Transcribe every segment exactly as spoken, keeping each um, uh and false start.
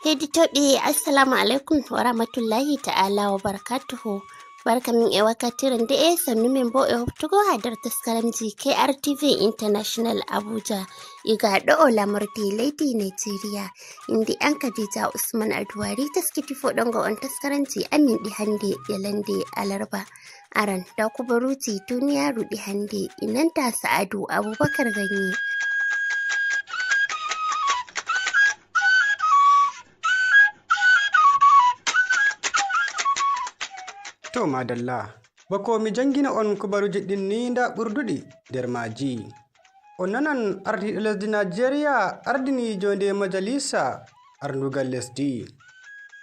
Heɗitooɓe, assalamu aleykum wa rahmatullahi ta'ala wa barakatuhu. Barka min e wakkatire nde'e, sannu men bo e hoftugo ha nder taskaramji K R T V International Abuja. Iga ɗo'o lamorde leydi Nigeria. Inde am Khadija Usman Aduwari, taskiti foɗongo on taskaramji amin ɗi hande yalande alarba. Aran, nda kubaruji duniyaru ɗi hande, inanta Sa'adu Abubakar Ganye. To, madalla. Bako mi jangina on kubaruji ɗin ni, nda ɓurduɗi nder maaji. On nanan ardiiɗo lesdi Najeriya ardini jonde majalisa ardugal lesdi.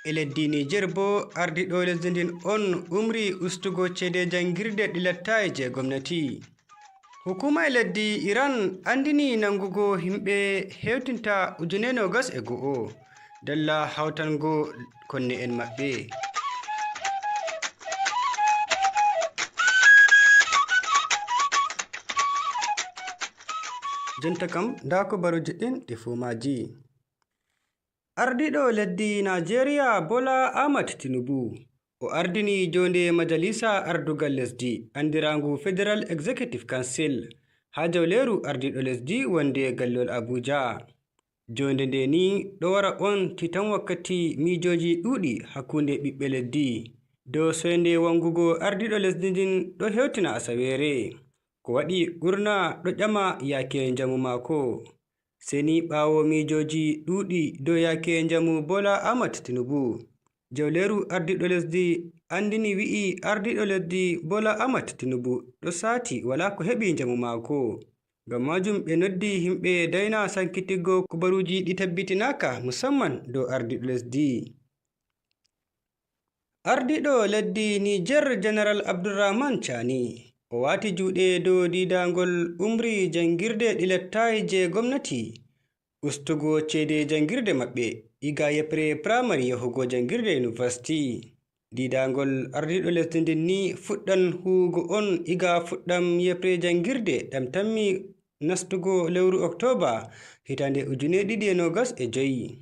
E leddi Niger bo, ardiiɗo lesdi ndin on umri ustugo ceede jangirde ɗi lattaay je gomnati. Hukuma e leddi Iran andini nangugo himɓe hewtinta ujune nogas e go'o. Dalla hawtango konne'en maɓɓe. Jonta kam, nda kubaruji ɗin ɗi fuu maaji. Ardiiɗo leddi Najeriya Bola Ahmad Tinubu, o ardini jonde majalisa ardugal lesdi, andirangu Federal Executive Council, ha jawleeru ardiiɗo lesdi wonde gallol Abuja. Jonde nde ni ɗo wara on titan wakkati miijoji ɗuuɗi hakkunde ɓiɓɓe leddi dow soynde wangugo ardiiɗo lesdi ndin ɗo hewtina asaweere. Ko waɗi ɓurna ɗo ƴama yaake njamu maako. Seni ɓaawo miijoji ɗuuɗi dow yaake njamu Bola Ahmad Tinubu, jawleeru ardiiɗo lesdi andini wi'i ardiiɗo lesdi Bola Ahmad Tinubu ɗo saati, wala ko heɓi njamu maako. Ngam majum ɓe noddi himɓe dayna sankitiggo kubaruji ɗi tabbitinaaka, musamman dow ardiiɗo lesdi. Ardiiɗo leddi Niger, General Abdurrahman Chani, o waati juuɗe dow diidangol umri jangirde ɗi lattaay je gomnati ustugo ceede jangirde maɓɓe, iga yeppere primary yahugo jangirde university. Diidangol ardiiɗo lesdi ndin ni fuɗɗan huwugo on iga fuɗɗam yeppere jangirde ɗam tammi nastugo lewru Oktoba, hitande ujune ɗiɗi e nogas e joyi.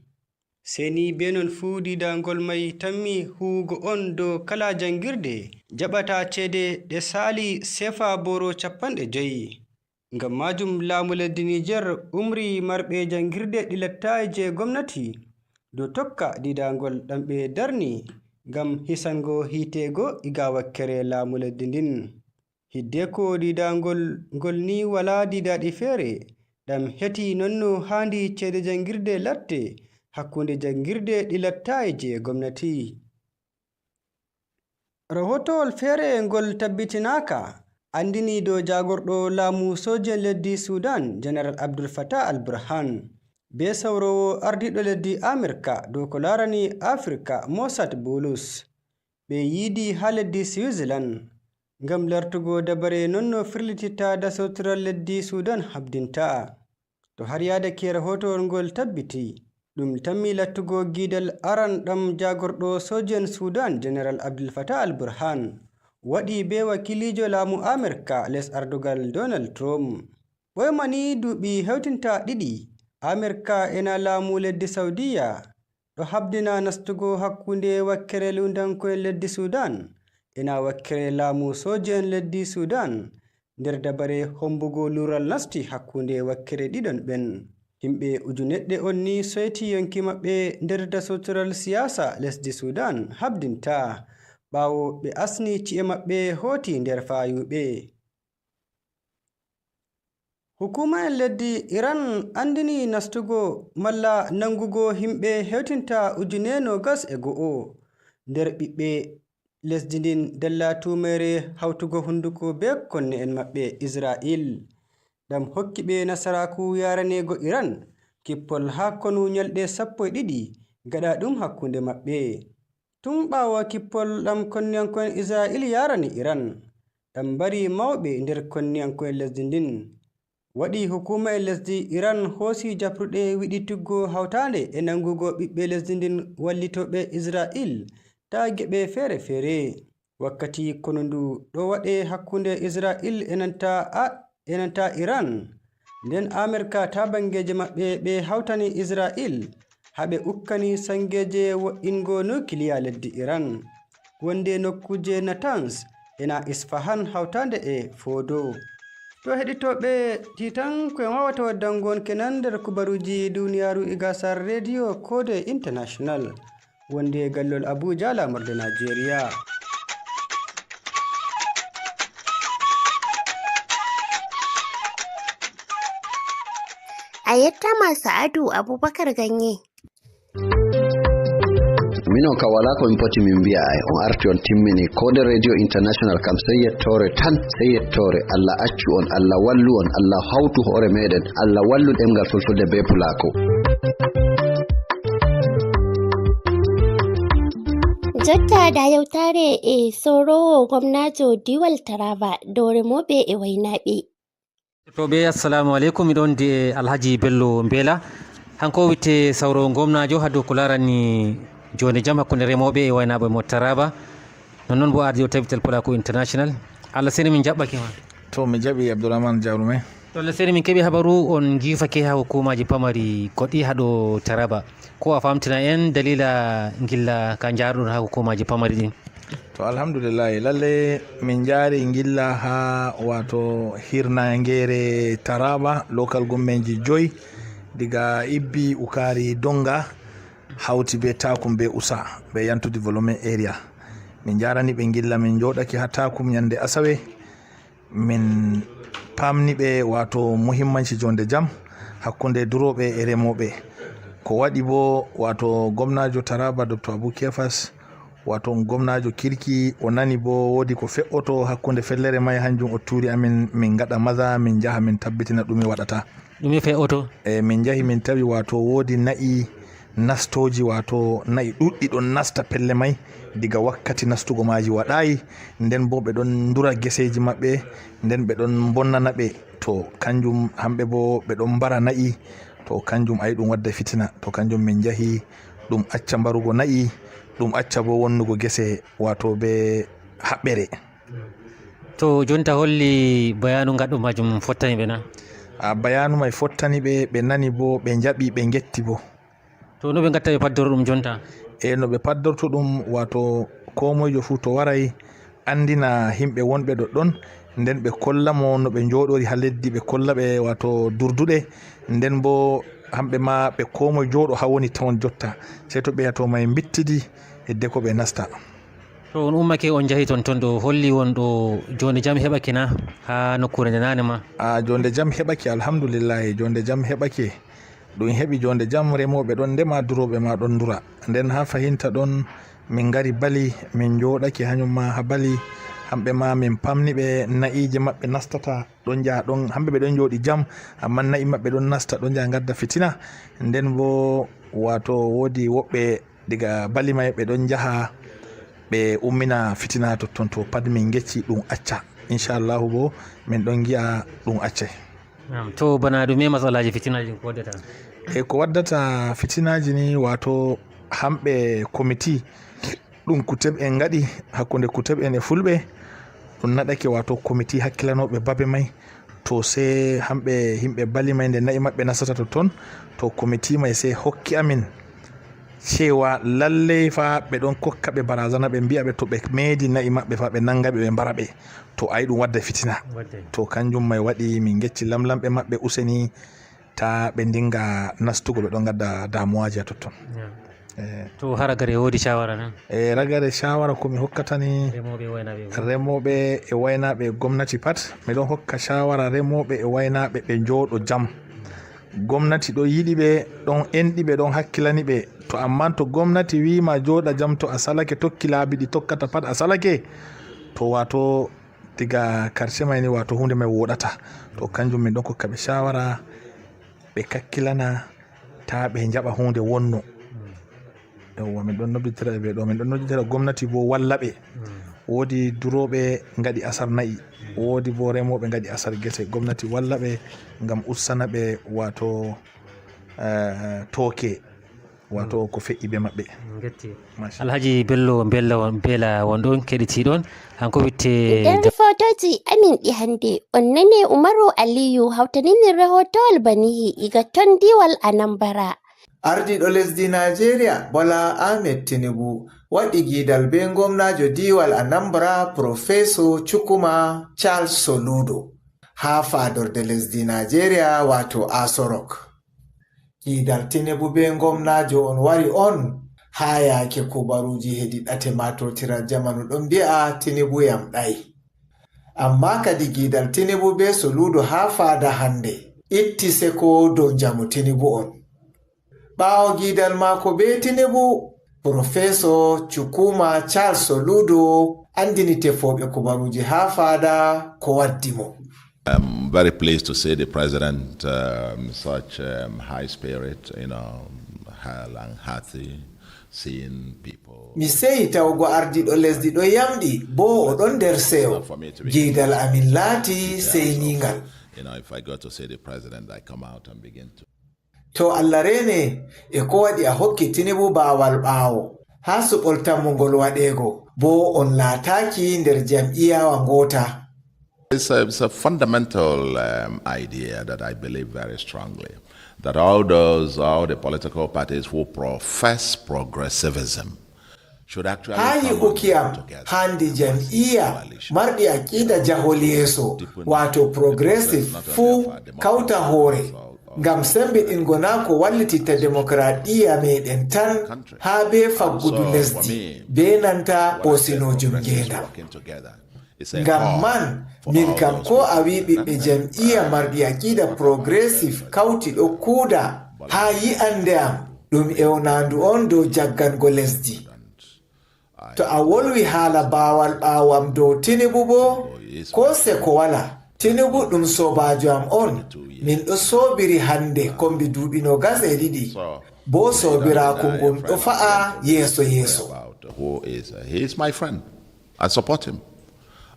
Seni be non fuu diidangol may tammi huwugo on dow kala jangirde jaɓata ceede ɗe saali sefa boro cappanɗe joyi. Ngam majum laamu leddi Niger umri marɓe jangirde ɗi lattaay je gomnati dow tokka diidangol ɗam ɓe darni ngam hisango hiitego iga wakkere laamu leddi ndin. Hiddeko diidangol ngol ni wala diidaɗi feere, ɗam heti nonno haandi ceede jangirde latte hakkunde jangirde ɗi lattaay je gomnati. Rahootowol feere ngol tabbitinaaka andini dow jaagorɗo laamu sooje'en leddi Sudan, General Abdul Fattah al-Burhan, be sawrowo ardiiɗo leddi Amirka dow ko laarani Afrika, Mossad Bulus. Ɓe yiidi haa leddi Switzerland ngam lartugo dabare nonno firlititta dasowtiral leddi Sudan habdinta. To har yaadake rahootowol ngol tabbiti, ɗum tammi lattugo giidal aran ɗam jaagorɗo sooje'en Sudan, General Abdul Fattah al-Burhan, waɗi be wakiiliijo laamu Amirka les ardugal Donald Trump. Ɓoyma ni duuɓi hewtinta ɗiɗi, Amirka ena laamu leddi Saudiya ɗo habdina nastugo hakkunde wakkere lundanko'en leddi Sudan ena wakkere laamu sooje'en leddi Sudan nder dabare hombugo luural nasti hakkunde wakkere ɗiɗon ɓen. Himɓe ujuneɗɗe on ni soyti yonki maɓɓe nder dasowtiral siyaasa lesdi Sudan habdinta, ɓaawo ɓe asni ci'e maɓɓe hooti nder faayuɓe. Hukuuma'en leddi Iran andini nastugo malla nangugo himɓe hewtinta ujune nogas e go'o nder ɓiɓɓe lesdi ndin dalla tuumeere hawtugo hunduko be konne'en maɓɓe Israel. Ɗam hokki ɓe nasaraaku yaraneego Iran kippol haa konu nyalɗe sappo e ɗiɗi gaɗa ɗum hakkunde maɓɓe. Tun ɓaawo kippol ɗam konniyanko'en Israel yarani Iran, ɗam mbari mawɓe nder konniyanko'en lesdi ndin. Waɗi hukuuma'en lesdi Iran hoosi jafruɗe wiɗituggo hawtaande e nangugo ɓiɓɓe lesdi ndin wallitooɓe Israel ta geɓe feere-feere. Wakkati konu ndu ɗo waɗe hakkunde Israel e nanta a-, e nanta Iran, nden Amirka ta banngeeji maɓɓe ɓe hawtani Israel haa ɓe ukkani sanngeeje wo'ingo nukiliya leddi Iran, wonde nokkuuje Natanz ena Isfahan hawtaande e Foodo. To heɗitooɓe, tii tan ko en waawata waddanngo on kenan nder kubaruuji duniyaaru e gasar Radio Kode International, wonde e gallol Abuja, laamorde Najeriya. A yettama Sa'adu Abubakar Ganye. Minon kam walaa ko min poti min mbi'a, ay on arti on timmini. Kode Radio International kam sey yettoore tan, sey yettoore. Allah accu on, Allah wallu on, Allah hawtu hoore meɗen, Allah wallu ɗemngal fulfulde bee pulaaku. Jotta da yewtaare e sorowo gomnaajo diwal Taraba dow remooɓe e waynaaɓe. To ɓe assalamu aleykum, miɗo wondi e Alhaji Bello Mbela. Hanko o witte sawro gomnajo ha dow ko larani jonde jam hakkunde remoɓe e waynaɓe mo Taraba. Non non bo ardi o tabital Pulako International. Allah seni min jaɓɓake ma. To mi jaɓi Abdourahmane Diawrume. To Allah seni min keɓi habaru on gifake ha hukumaji pamari koɗi haɗo Taraba. Ko a famtina en dalila gilla ka jaruɗon ha hukumaji pamari ɗin. To alhamdulillahi lalle min jaari gilla ha wato hirnangere Taraba local gommenji joyi diga Ibbi, Ukari, Donga hawti be Takum be Usa be Yantu Development Area. Min jarani ɓe gilla min joɗaki ha Takum nyande Asawe min pamni ɓe wato muhimmanci jonde jam hakkunde duroɓe e remoɓe. Ko waɗi bo wato gomnajo Taraba Doctor Abu Kefas wato gomnajo kirki o nani bo wodi ko fe'oto hakkunde fellere may hanjum o turi amin min gaɗa maza min jaha min tabbitina ɗume waɗata. Ɗume fe'oto? E min jahi min tawi wato wodi na'i nastoji wato na'i ɗuɗɗi ɗon nasta pelle may diga wakkati nastugo maji waɗayi nden bo ɓe ɗon ndura geseji maɓɓe nden ɓe ɗon bonnana ɓe to kanjum hamɓe bo ɓe ɗon mbara na'i to kanjum ayi ɗum wadda fitina to kanjum min njahi ɗum acca mbarugo na'i ɗum acca bo wonnugo gese wato be haɓɓere. To jonta holli bayanu ngaɗɗo majum fottani ɓe na? A bayanu may fottani ɓe ɓe nani bo ɓe njaɓi ɓe ngetti bo. To no ɓe ngatta ɓe paddoro ɗum jonta? E no ɓe paddorto ɗum wato komoyjo fuu to waray andina himɓe wonɓe ɗoɗɗon nden ɓe kolla mo no ɓe njooɗori ha leddi ɓe kolla ɓe wato durduɗe nden bo hamɓe ma ɓe komoy jooɗo ha woni tawon jotta sey to ɓe yato may mbittidi hidde ko ɓe nasta. To on ummake on njahi ton ton ɗo holli won ɗo jonde jam heɓake na ha nokkure nde nane ma? A jonde jam heɓake alhamdulillahi jonde jam heɓake. Ɗum heɓi joonde jam, remooɓe ɗon ndema, durooɓe maa ɗon ndura. Nden haa fahinta ɗon, min ngari Bali, min njooɗake hanyum maa haa Bali, hamɓe maa min pamni ɓe na'iije maɓɓe nastata ɗon njaha ɗon, hamɓe ɓe ɗon njooɗi jam, ammaa na'i maɓɓe ɗon nasta ɗon njaha ngadda fitina. Nden boo waato woodi woɓɓe diga Bali may ɓe ɗon njaha ɓe ummina fitina totton to pat min ngecci ɗum acca. Inchallahu boo min ɗon ngi'a ɗum accay. Naam, to bana ɗume masalaaji fitinaaji ɗin ko waddata? E ko waddata fitinaaji ni wato hamɓe komiti ɗum kuteb en ngaɗi hakkunde kuteb en e fulɓe ɗum naɗake wato komiti hakkilanooɓe babe may to se hamɓe yimɓe Bali may nde na'i maɓɓe nasata to ton to komiti may se hokki amin cewa lalley fa ɓe ɗon kokka ɓe barazana ɓe mbi'a ɓe to ɓe meedi na'i maɓɓe fa ɓe nanga ɓe ɓe mbara ɓe to ayi ɗum wadda fitina to kanjum may waɗi min gecci lamlamɓe maɓɓe useni ta ɓe ndinga nastugo ɓe ɗon gadda damuwaji ha totton. To ha ragare e wodi shawara nan? E ragare shawara ko mi hokkata ni remoɓe e waynaɓe gomnati pat mi ɗon hokka shawara remoɓe e waynaɓe ɓe njooɗo jam. Gomnati ɗon yiɗi ɓe, ɗon enɗi ɓe, ɗon hakkilani ɓe. To amman to gomnati wi'ima jooɗa jam to a salake tokki laabi ɗi tokkata pat a salake to wato diga karshe may ni wato hunde may woɗata. To kanjum min ɗon kokka ɓe shawara ɓe kakkilana ta ɓe jaɓa hunde wonno. Yawwa min ɗon nodditira ɓe ɗo min ɗon nodditira gomnati bo walla ɓe. Wodi duroɓe ngaɗi asar na'i wodi bo remoɓe ngaɗi asar gese gomnati walla ɓe ngam ussana ɓe wato tooke wato ko fe'i be maɓɓe. Ngetti. Alhaji Bello Bella won Bela won ɗon keɗiti ɗon hanko witte. Nder fotoji amin ɗi hande on nane Umaru Aliyu hawtanini rehotowol banihi iga ton diwal Anambra. Ardiiɗo lesdi Najeriya, Bola Ahmed Tinubu, waɗi giidal bee ngomnaajo diiwal Anambra, Professor Chukwuma Charles Soludo, haa faadorde lesdi Najeriya, waato Aso Rock. Giidal Tinubu bee ngomnaajo on wari on haa yaake kubaruuji hedi ɗate maatotiral jamanu ɗon mbi'a Tinubu yamɗaay. Ammaa kadi giidal Tinubu bee Soludo haa faada hannde itti seko dow njamu Tinubu on. Ɓaawo giidal maako bee Tinubu, Professor Chukwuma Charles Soludo anndini tefooɓe kubaruuji haa faada ko waddi mo. I'm very pleased to see the president, um, such, um, high spirit, you know, hale and hearty, seeing people. Mi seyi tawgo ardiiɗo lesdi ɗo yamɗi, boo o ɗon nder seyo. Giidal amin laati seyningal. You know, if I go to see the president, I come out and begin to To Allah reene, e ko waɗi a hokki Tinubu baawal ɓaawo haa suɓol tammungol waɗeego, boo on laataaki nder jam'iyyaawa ngoota? It's a, it's a fundamental, um, idea that I believe very strongly, that all those, all the political parties who profess progressivism should actually Haa come on yi'uki am, board together hande and form a jam'iyya coalition marɗi aqiida jahol yeeso, deepen waato the progressive progress not only fuu of our democracy, kawta hoore, but also ngam sembiɗingo naa ko wallititta demokraɗiyya meɗen tan, haa bee faggudu lesdi, bee nanta hoosinoojum ngeendam. Ngam man, min kam ko a wi ɓiɓɓe jam'iyya marɗi aqiida progressive kawti ɗo kuuda haa yi'ande am, ɗum ewnaandu on dow jaggango lesdi. To a wolwi haala baawal ɓaawo am dow Tinubu boo, ko seko walaa. Tinubu ɗum soobaajo am on. Min ɗo soobiri hannde kombi duuɓi noogas e ɗiɗi. Boo soobiraaku ngun ɗo fa'a yeeso yeeso. Who is, uh, he is my friend. I support him.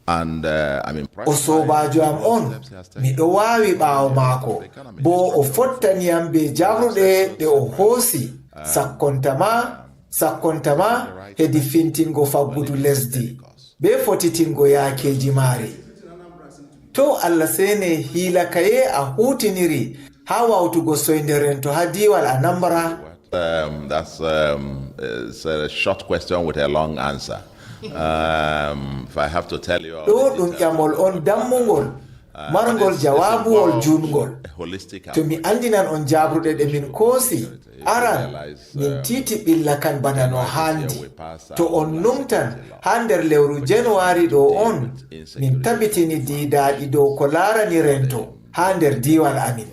And, uh, I'm impressed by O soobaajo am on. Miɗo waawi ɓaawo maako. Boo o fottani am bee jaɓruɗe ɗe o hoosi. Sakkontama, sakkontama hedi fintingo faggudu lesdi bee fotitingo yaakeeji maari. To Allah seene hiila kaye a huutiniri haa wawtugo soynde rento haa diiwal Anambra? Um, that's, um, it's a short question with a long answer. Um, if I have to tell you all Ɗo the ɗum details, ƴamol on dammungol, uh, marngol this, this jawaabuwol involved juutngol. A holistic To mi approach. Anndinan on jaabruɗe ɗe min koosi, aran, min tiiti ɓilla kan bana no haandi. To on numtan, haa nder lewru Januwari ɗo on, min tabitini diidaaɗi dow ko laarani rento haa nder diiwal amin.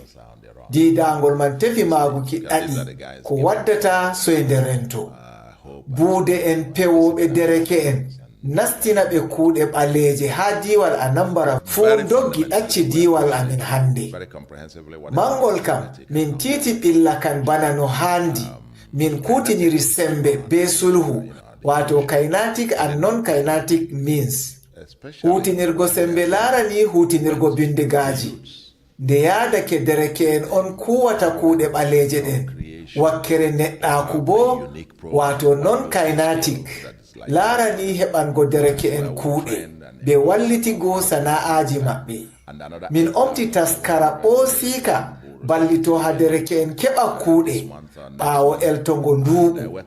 Diidaangol man tefi maagu kiɗɗaɗi ko waddata soynde rento. Buude'en pewooɓe dereke'en nastina ɓe kuuɗe ɓaleeje haa diiwal Anambra fuu ndoggi ɗacci diiwal amin hannde. Mangol kam, min tiiti ɓilla kan bana no haandi. Min kuutiniri sembe bee sulhu, waato kinetic and non-kinetic means. Huutinirgo sembe laarani huutinirgo bindigaaji. Nde yaadake dereke'en on kuuwata kuuɗe ɓaleeje ɗen, wakkere neɗɗaaku boo, waato non-kinetic, laarani heɓango dereke'en kuuɗe, be wallitigo sana'aaji maɓɓe. Min omti taskara ɓoosiika ballitooha dereke'en keɓa kuuɗe ɓaawo eltongo nduuɓu.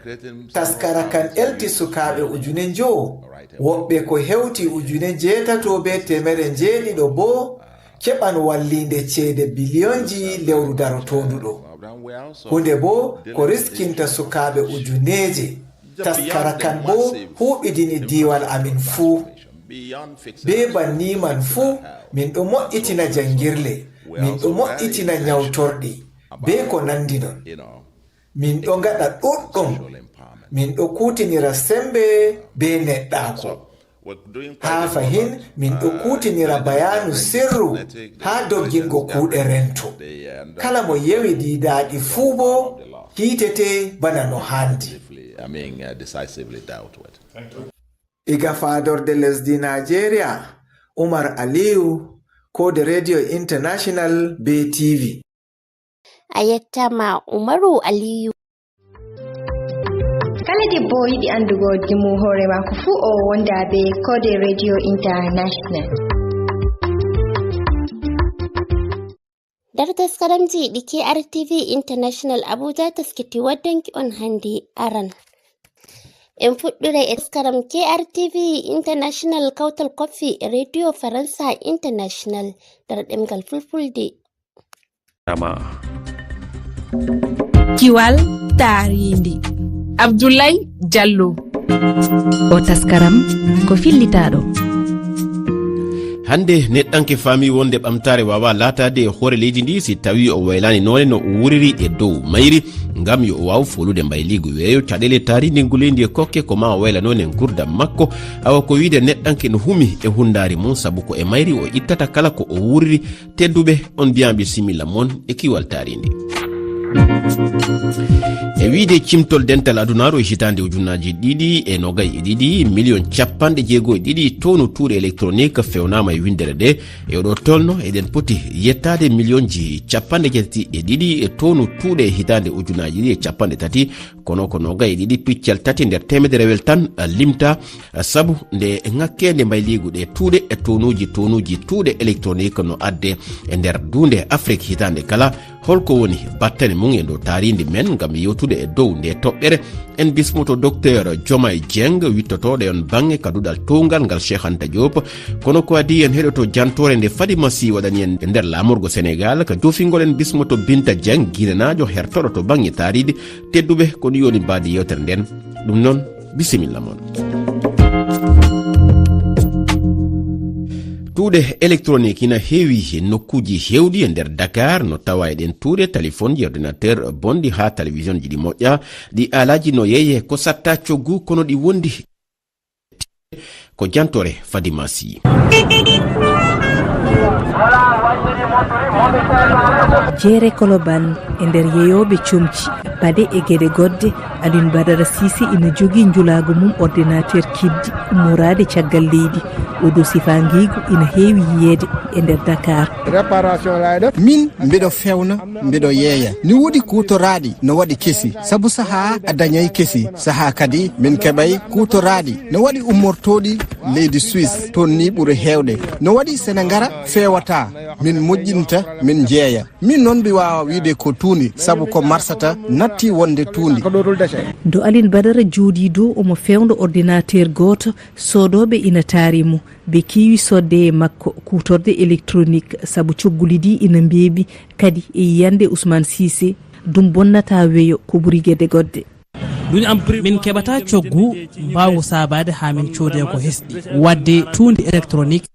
Taskara kan elti sukaaɓe ujune njowo, woɓɓe ko hewti ujune jeetato be teemeɗɗe njeeɗiɗo boo, keɓan walliinde ceede biliyonji lewru darotoondu ɗo. Huunde boo ko riskinta sukaaɓe ujuneeje. Taskara kan boo huuɓidini diiwal amin fuu. Bee banni man fuu, min ɗo moƴƴitina janngirle, min ɗo moƴƴitina nyawtorɗi, bee ko nanndi non. Min ɗo ngaɗa ɗuɗɗum. Min ɗo kuutinira sembe bee neɗɗaaku. Haa fahin, min ɗo kuutinira bayaanu sirru haa doggingo kuuɗe rento. Kala mo yewi diidaaɗi fuu boo, hiitete bana no haandi. I mean, uh, decisively dealt with. Iga faadorde lesdi Najeriya, Umar Aliyu, Kode Radio International be T V. A yettama, Umaru Aliyu. Kala debbo yiɗi anndugo dimu hoore maako fuu, o wonda be Kode Radio International. Nder taskaramji ɗi K R T V International Abuja taskiti waddanki on hannde aran. En fuɗɗiray e taskaram K R T V International, kawtal koffi Radio Faransa International nder ɗemngal Fulfulde. Kiwal taarindi. Abdoulaye Diallo. O taskaram ko fillitaaɗo. Hannde, neɗɗanke faami wonde ɓamtaare waawaa laataade e hoore leydi ndi si tawii o waylaani noone no o wuuriri e dow mayri, ngam yo o waaw foolude mbayliigu weeyo, caɗeele taarindi nguleyndi e kokke, ko maa o wayla noone ngurdam makko. Awa, ko wiide neɗɗanke no humi e hunndaari mum, sabu ko e mayri o ittata kala ko o wuuriri. Tedduɓe, on mbiyaama bisimilla mon e Kiwal Taarindi. E wiide cimtol dental adunaaru e hitaande ujunnaaji ɗiɗi e noogay e ɗiɗi, miliyon capanɗe jeego e ɗiɗi tonu tuuɗe électronique fewnaama e winndere nde. E oɗo tolno, eɗen poti yettaade miliyonji capanɗe jeetati e ɗiɗi e tonu tuuɗe e hitaande ujunnaaji ɗiɗi e capanɗe tati. Kono ko noogay e ɗiɗi piccal tati nder teemedere wel tan limta, sabu nde ŋakkeende mbayliigu ɗe tuuɗe e tonuuji, tonuuji tuuɗe électronique no adde e nder duunde Afrik hitaande kala. Holko woni battane mum e ndo taarindi men ngam yewtude e dow nde toɓɓere? En bismoto Docteur Jomay Dieng, wittotooɗo e on baŋŋe ka duɗal towngal ngal Cheikh Anta Diop. Kono ko adii en heɗoto jantoore nde Fadima Sy waɗani en e nder laamorgo Sénégal ka joofingol, en bismoto Binta Dieng, Guinénaajo hertoɗo to baŋŋe taarindi. Tedduɓe, ko ɗum woni mbaadi yewtere nden. Ɗum noon, bisimilla mon. Tuuɗe électronique ina heewi e nokkuuji heewɗi e nder Dakar, no tawa e ɗen tuuɗe téléphone ji, ordinateur bonɗi haa télévision ji ɗi moƴƴa, ɗi alaaji no yeeye ko satta coggu kono ɗi wondi. Ko jantoore Fadima Sy. Jeere Koloban e nder yeyooɓe comci, paɗe e geɗe goɗɗe, Alioune Badara Cissé ina jogii njulaagu mum ordinateur kiɗɗi ummoraade caggal leydi. Oɗo sifaa ngiigu ina heewi yiyeede e nder Dakar. Min mbiɗo fewna, mbiɗo yeeya. Ni woodi kuutoraaɗi no waɗi kesi, sabu sahaa a dañay kesi, sahaa kadi min keɓay kuutoraaɗi no waɗi ummortooɗi leydi Suisse, toon ni ɓuri heewde. No waɗi sene ngara feewata, min moƴƴinta, min njeeya. Min noon mbi waawa wiide ko tuundi, sabu ko marsata natti wonde tuundi. Nde Alioune Badara jooɗii dow omo fewndo ordinateur gooto, soodooɓe ina taari mo. Ɓe keewi soodde e makko kuutorde électronique, sabu cogguli ɗi ina mbeeɓi, kadi e yiyannde Ousmane Cissé, ɗum bonnata weeyo ko ɓuri geɗe goɗɗe. Min keɓata coggu mbaawgu saabaade haa min coodee ko hesɗi. Waɗde tuundi électronique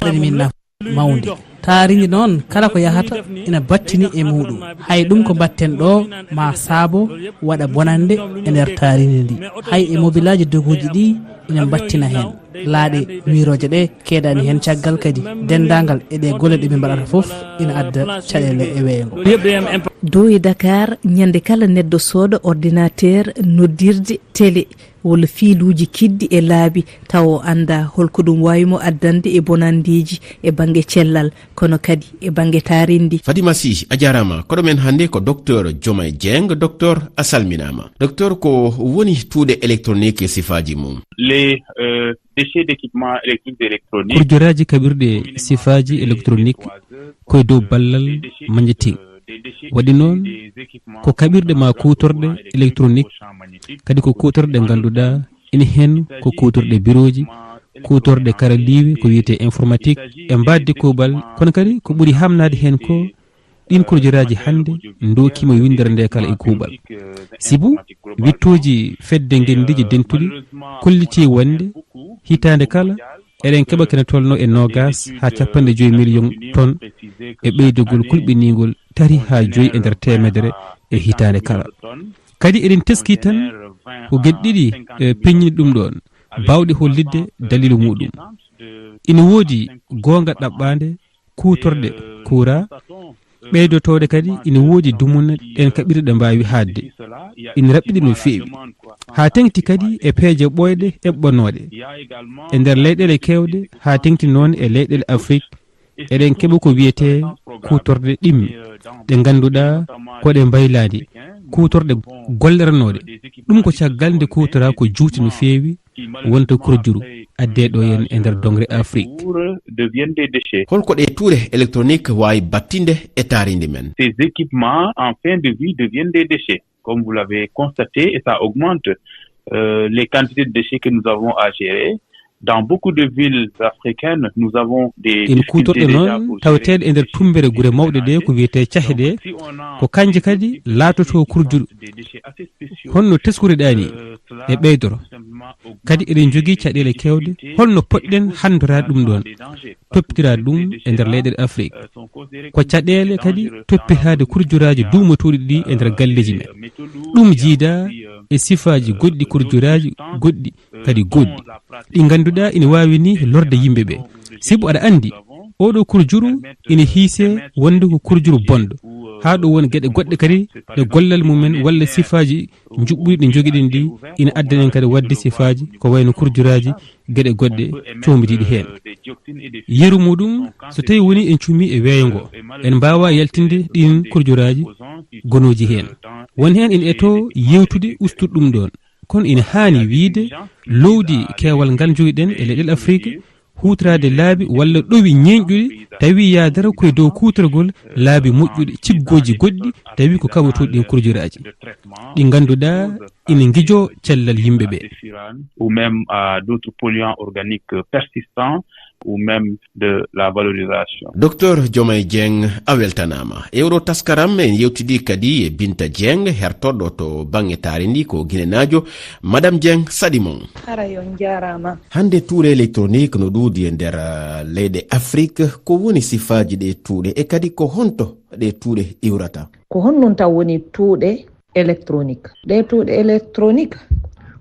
waɗani min nafa mawnde. Taarindi noon, kala ko yahata ina battini e muuɗum. Hay ɗum ko mbaɗten ɗo maa saabo waɗa bonannde e nder taarindi ndi. Hay e mobilaaji doguuji ɗi ina mbattina heen. Laaɗe miirooje ɗe keedani heen caggal kadi. Denndaangal e ɗe golle ɗe min mbaɗata fof ina adda caɗeele e weeyo ngo. Dow e Dakar, ñande kala neɗɗo sooda ordinateur, noddirde, télé, walla fiiluuji kiɗɗi e laabi, tawa o anndaa holko ɗum waawi mo addande e bonanndeeji e bannge cellal, kono kadi e bannge taarindi. Fadima Sy, a jaaraama. Koɗo men hannde ko Docteur Jomay Dieng. Docteur, a salminaama. Docteur, ko woni tuuɗe électronique e sifaaji mum? Les, euh, déchets d'équipements électriques et électroniques. Kurjoraaji kaɓirɗe sifaaji électronique ko e dow ballal mañjeteeŋ. Waɗi noon, ko kaɓirɗe maa kuutorɗe électronique, kadi ko kuutorɗe ɗe ngannduɗaa ina heen ko kuutorɗe birooji, kuutorɗe karalliiwe, ko wiyetee informatique, e mbaɗde kuuɓal, kono kadi ko ɓuri haamnaade heen ko ɗiin kurjoraaji hannde ndookiima winndere nde kala e kuuɓal. Sibu, wiɗtooji Fedde Ngenndiije Dentuɗe kollitii wonde hitaande kala eɗen keɓa kene tolnoo e noogaas haa cappanɗe joy miliyoŋ ton e ɓeydagol kulɓiniingol tati haa joy e nder teemedere e hitaande kala. Kadi eɗen teskii tan ko geɗe ɗiɗi, e, peññini ɗum ɗoon, baawɗe hollitde daliilu muuɗum. Ina woodi goonga ɗaɓɓaande kuutorɗe kuuraa, ɓeydotooɗe kadi ina woodi dumunna ɗeen kaɓirɗe ɗe mbaawi haaɗde. Ina raɓɓiɗi no feewi. Haa teeŋti kadi e peeje ɓooyɗe eɓɓanooɗe. E nder leyɗeele keewɗe, haa teeŋti noon e leyɗeele Afrik, eɗen keɓa ko wiyetee kuutorɗe ɗimme, ɗe ngannduɗaa ko ɗe mbaylaandi, kuutorɗe golleranooɗe. Ɗum ko caggal nde kuutoraa ko juuti no feewi, wonta kurjuru. addee ɗo en e nder doŋre Afrik. Pour deviennent des déchets. Holko ɗee tuuɗe électronique waawi battinde e taariindi men? Ces équipements en fin de vie deviennent des déchets. Comme vous l'avez constaté, et ça augmente, euh, les quantités de déchets que nous avons à gérer. Dans beaucoup de villes africaines, nous avons des en difficultés kuutorɗe déjà noon pour gérer taweteeɗe e nder tummbere gure mawɗe ɗe ko wiyetee cahe ɗe, ko kanje kadi laatoto kurjuru. Honno teskureɗaa ni e ɓeydoro? Kadi eɗen njogii caɗeele keewɗe. Holno poɗɗen hanndoraade ɗum ɗoon, toppitiraade ɗum e nder leyɗeele Afrik? Ko caɗeele kadi toppitaade kurjuraaji duumotuuɗi ɗi e nder galleeji men. Ɗum jiidaa e sifaaji goɗɗi kurjuraaji goɗɗi kadi goɗɗi, ɗi ngannduɗaa ina waawi ni lorde yimɓe ɓe. Sibu aɗa anndi, oɗo kurjuru ina hiisee wonde ko kurjuru bonɗo, haa ɗo won geɗe goɗɗe kadi ɗe gollal mumen walla sifaaji njuɓɓuɗi ɗi njogiɗen ɗi ina addana en kadi waɗde sifaaji ko wayno kurjuraaji, geɗe goɗɗe coomdiiɗi heen. Yeru muɗum, so tawi woni en cuumii e weeyo ngo, en mbaawaa yaltinde ɗiin kurjuraaji gonooji heen. Won heen ina etoo yeewtude ustude ɗum ɗoon. Kono ina haani wiyde lowdi keewal ngal njogiɗen e leyɗeele Afrik, huutoraade laabi walla ɗowi ñeeñɗuɗi, tawi yaadata ko e dow kuutorgol laabi moƴƴuɗi, ciggooji goɗɗi, tawi ko kaɓotooɗi ɗin kurjuraaji, ɗi ngannduɗaa ina ngijoo cellal yimɓe ɓe. Ou même à d'autres polluants organiques persistants, ou même de la valorisation. Docteur Diomaye Dieng, a weltanaama. E oɗo taskaram, en yewtidii kadi e Binta Dieng, hertorɗo to baŋŋe taarindi, ko Ginenaajo. Madame Dieng, saɗi mon. Haray on njaaraama. Hannde tuuɗe électronique no ɗuuɗi e nder, ah, leyɗe Afrik. Ko woni sifaaji ɗe tuuɗe e kadi ko honto ɗe tuuɗe iwrata? Ko honɗum taw woni tuuɗe électronique? Ɗe tuuɗe électronique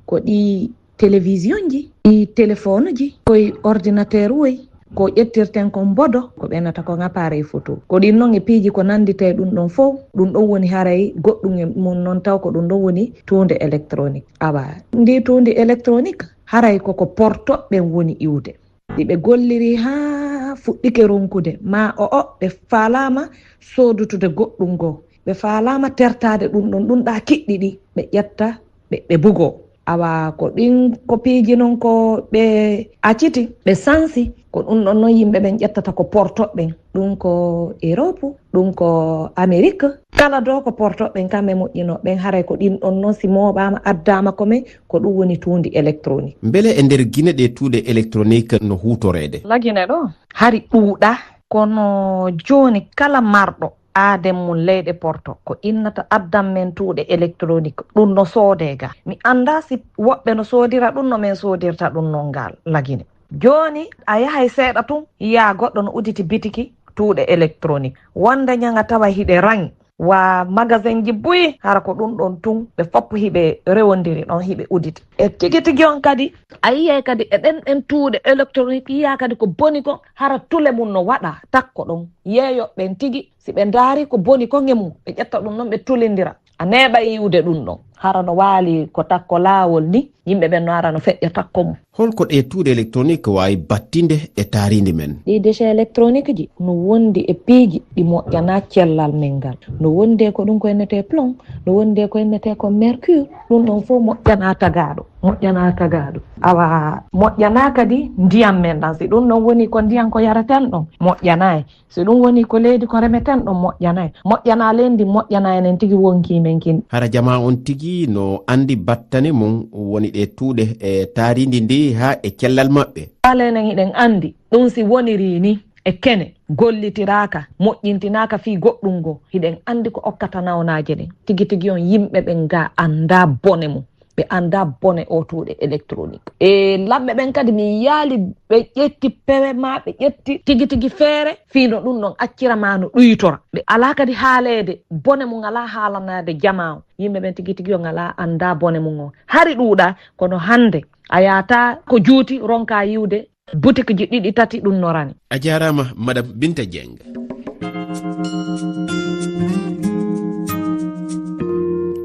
ko ɗi télévision ji, ɗi téléphone ji, koye ordinateur woy, ko ƴettirten kon mbodo, ko ɓenata kon appareil photo. Ko ɗin noon e piiji ko nannditee ɗum ɗon fof, ɗum ɗon woni haray goɗɗum e mum noon taw ko ɗum ɗon woni tuunde électronique. Awa, ndi tuundi électronique, haray koko portoɓe woni iwde. Ɗi ɓe golliri haa fuɗɗike ronkude, ma o o ɓe faalaama soodutude goɗɗum goo. Ɓe faalaama tertaade ɗum ɗon, ɗum ɗaa kiɗɗi ɗi, ɓe ƴetta, ɓe, ɓe bugoo. Awa ko ɗin ko piiji noon ko ɓe acciti, ɓe sansi, ko ɗum ɗon noon yimɓe ɓen ƴettata ko portoɓe ɓen. Ɗum ko Europe, ɗum ko Amérique. Kala doo ko portoɓe ɓen kamɓe moƴƴinoo ɓen, haray ko ɗin ɗon noon si mooɓaama addaama ko men, ko ɗum woni tuundi électronique. Mbele e nder Gine ɗe tuuɗe électronique no huutoreede? La Gine ɗo hari ɗuuɗaa, kono jooni kala marɗo aaden mum leyɗe porto, ko innata addan men tuuɗe électronique, ɗum no soodee ga. Mi anndaa si woɓɓe no soodira ɗum no men soodirta ɗum non ngal La Gine. Jooni a yahay seeɗa tun, yiyaa goɗɗo no uditi bitiki tuuɗe électronique. Wonde ñaŋa tawa hiɗe raŋi, wa magasin ji buy, hara ko ɗum ɗon tun, ɓe fof hiɓe rewondiri ɗon, hiɓe udita. E tigi tigi on kadi, a yiyay kadi e ɗen ɗen tuuɗe électronique, yiyaa kadi ko boni ko, hara tule mum no waɗa takko ɗon. Yeeyoɓe ɓen tigi, si ɓe ndaari ko boni ko e mum, ɓe ƴetta ɗum ɗon, ɓe tulindira. A neeɓa yiwde ɗum ɗon. Hara no waali ko takko laawol ni, yimɓe ɓen no ara no feƴƴa takko mum. Holko ɗee tuuɗe électronique waawi battinde e taariindi men? Ɗii déchets électronique ji no wondi e piiji ɗi moƴƴanaa cellal men ngal. No wondi e ko ɗum ko innetee plomb, no wondi e ko innetee ko mercure, ɗum ɗon fof moƴƴanaa tagaaɗo, moƴƴanaa tagaaɗo. Awa, moƴƴanaa kadi ndiyam men ɗan. Si ɗum ɗon woni ko ndiyam ko yareten ɗon, moƴƴanaay. Si ɗum woni ko leydi ko remeten ɗon, moƴƴanay. Moƴƴanaa leydi, moƴƴanaa enen tigi wonkii men kin. Hara jamaa on tigi no anndi battane mum woni ɗee tuuɗe e taariindi ndi haa e cellal maɓɓe? Kala enen hiɗen anndi ɗum si wonirii ni e kene gollitiraaka, moƴƴintinaaka fii goɗɗum goo, hiɗen anndi ko okkata nawnaaje ɗen. Tigi tigi on yimɓe ɓen gaa anndaa bone mum. Ɓe anndaa bone oo tuuɗe électronique. E laɓɓe ɓen kadi, mi yaali ɓe ƴetti pewe maa ɓe ƴetti tigi tigi feere fii no ɗum ɗon accira maa no ɗuytora. Ɓe alaa kadi haaleede bone mum, alaa haalanaade jamaa on. Yimɓe ɓen tigi tigi on alaa anndaa bone mum on. Hari ɗuuɗaa, kono hannde a yaataa ko juuti ronkaa yiwde butikji ɗiɗi tati ɗum no rani. A jaaraama, Madame Binta Dieng.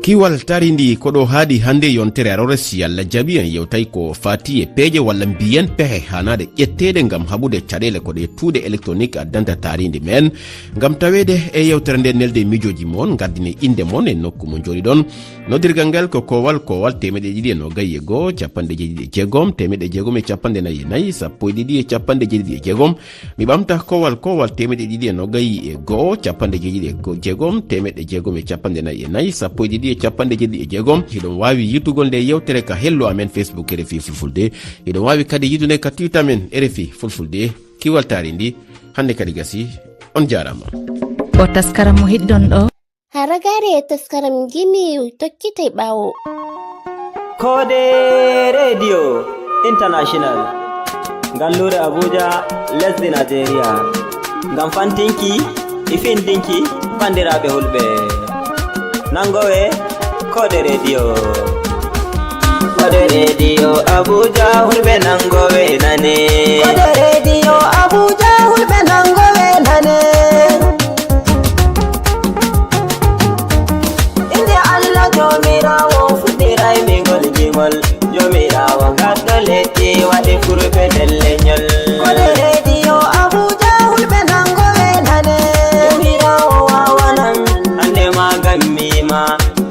Kiwal taarindi ko ɗo haaɗi hannde yontere aroore, si Allah jaɓi, en yewtay ko faati e peeje walla mbiyen pehe haanaaɗe ƴetteede ngam haɓude caɗeele ko ɗe tuuɗe électronique addanta taarindi men. Ngam taweede e yewtere nde, nelde e miijooji mon, ngaddine innde mon e nokku mo njooɗiɗon. Noddirgal ngal ko koowal, koowal teemeɗɗe ɗiɗi e noogay e go'o, capanɗe jeeɗiɗi e jeegom, teemeɗɗe jeegom e capanɗe nayi e nayi, sappo e ɗiɗi e capanɗe jeeɗiɗi e jeegom. Mi ɓamta koowal, koowal teemeɗɗe ɗiɗi e noogay e go'o, capanɗe jeeɗiɗi e jeegom, teemeɗɗe jeegom e capanɗe nayi e nayi, sappo e ɗiɗi e capanɗe jeeɗiɗi e jeegom. Hiɗon waawi yi'ugol nde yewtere ka hello amen Facebook R F I Fulfulde. Hiɗon waawi kadi yi'ude nde ka Twitter men R F I Fulfulde. Kiwal taarindi, hannde kadi gasi. On jaaraama. O taskaram mo hiɗɗon ɗo. Haragaare e taskaram gimi tokkitay ɓaawo. Koode Radio International, ngalluure Abuja, lesdi Nigeria, ngam fantinki e findinki banndiraaɓe hulɓe. Nangowe Koode Radio. Koode Radio Abuja, hulɓe nangowe nane. Koode Radio Abuja, hulɓe nangowe nane. Innde Allah Joomiraawo fuɗɗiray mi ngol gimol. Joomiraawo gaddo leddi waɗi kurɓe nder lenyol. Koode Radio Abuja, hulɓe nangowe nane. Joomiraawo waawanan, hannde ma ngammi ma.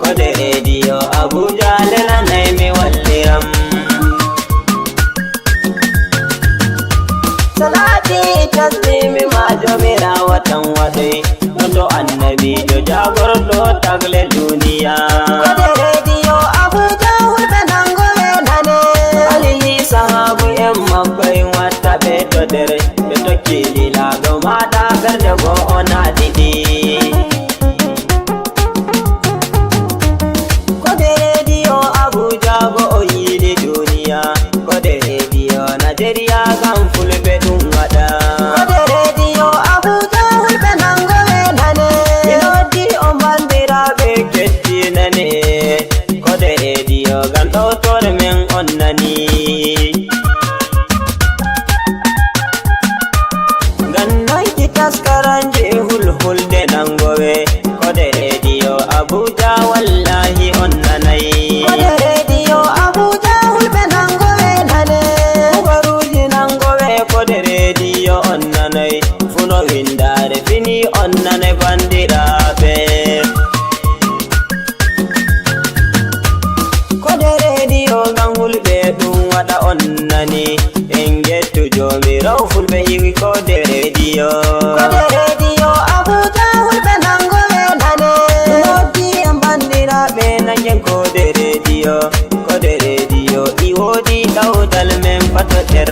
Koode Radio Abuja, lelanay mi walliram. Salati tasbimi ma Joomiraawo tan waɗoy. Ɗon to annabiijo jaagorɗo tagle duniya. Koode Radio Abuja, hulɓe nangowe nane. Alili sahaabu en makko en watta ɓe to nder. Ɓe tokki lilaaɗo maaɗa ɓernde go'o na ɗiɗi. Koode Radio Abuja go'o yiili duniya. Koode Radio Nigeria ngam fulɓe ɗum waɗa. Koode Radio Abuja, hulɓe nangowe nane. Mi noddi on banndiraaɓe kettinane. Koode Radio ngam ɗowtore men on nani. Ngam nanki taskaranji hulhulde nangowe. Koode Radio Abuja wallahi on nanay. Koode Radio Abuja hulɓe nangowe nane. Kubaruuji nangowe Koode Radio on nanay. Funo windaare fini on nanay banndiraaɓe. Koode Radio ngam hulɓe ɗum waɗa on nani. En ngettu Joomiraawo fulɓe iwi Koode Radio. Koode Radio Abuja hulɓe nangowe nane. Noddi en banndiraaɓe nangen Koode Radio. Koode Radio i woodi ɗawdal men fato nder.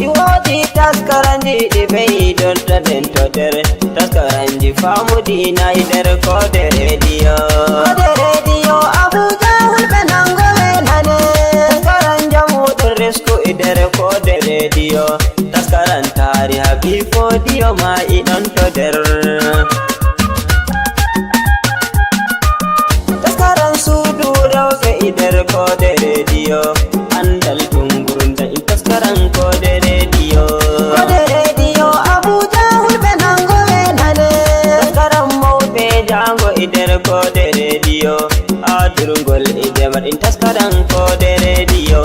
I woodi taskaranji ɗi ɓeydonta nden to nder. Taskaranji faamu diina e nder Koode Radio. Koode Radio Abuja hulɓe nangowe nane. Taskaran jamu ɗon risku e nder Koode Radio. Taskaran taariha ɓii Foodiyo ma i ɗon to nder. Taskaran suudu rewɓe e nder Koode Radio. Anndal ɗum ngurndan e taskaran Koode Radio. Koode Radio Abuja hulɓe nangowe nane. Taskaran mawɓe jaango e nder Koode Radio. Aadurngol e demal ɗin taskaran Koode Radio.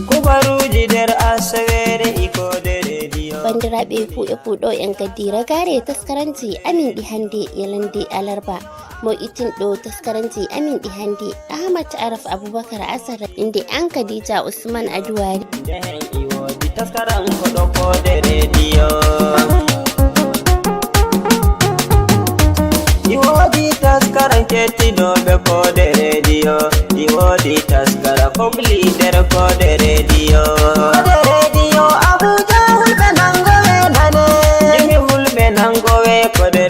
Kubaruuji nder asaweere e Koode Radio. Banndiraaɓe fuu e fuu ɗo en gaddi ragaare taskaranji amin ɗi hannde yalande alarba. Mo itinɗo taskaranji amin ɗi hannde, Ahmad Araf Abubakar Asar, innde an Khadija Usman Aduwari. Ndehen i woodi taskaran ko ɗo Koode Radio. I woodi taskaran kettinooɓe Koode Radio. I woodi taskara kobli nder Koode Radio. Koode Radio Abuja hulɓe nangowe nane. Yimi hulɓe nangowe Koode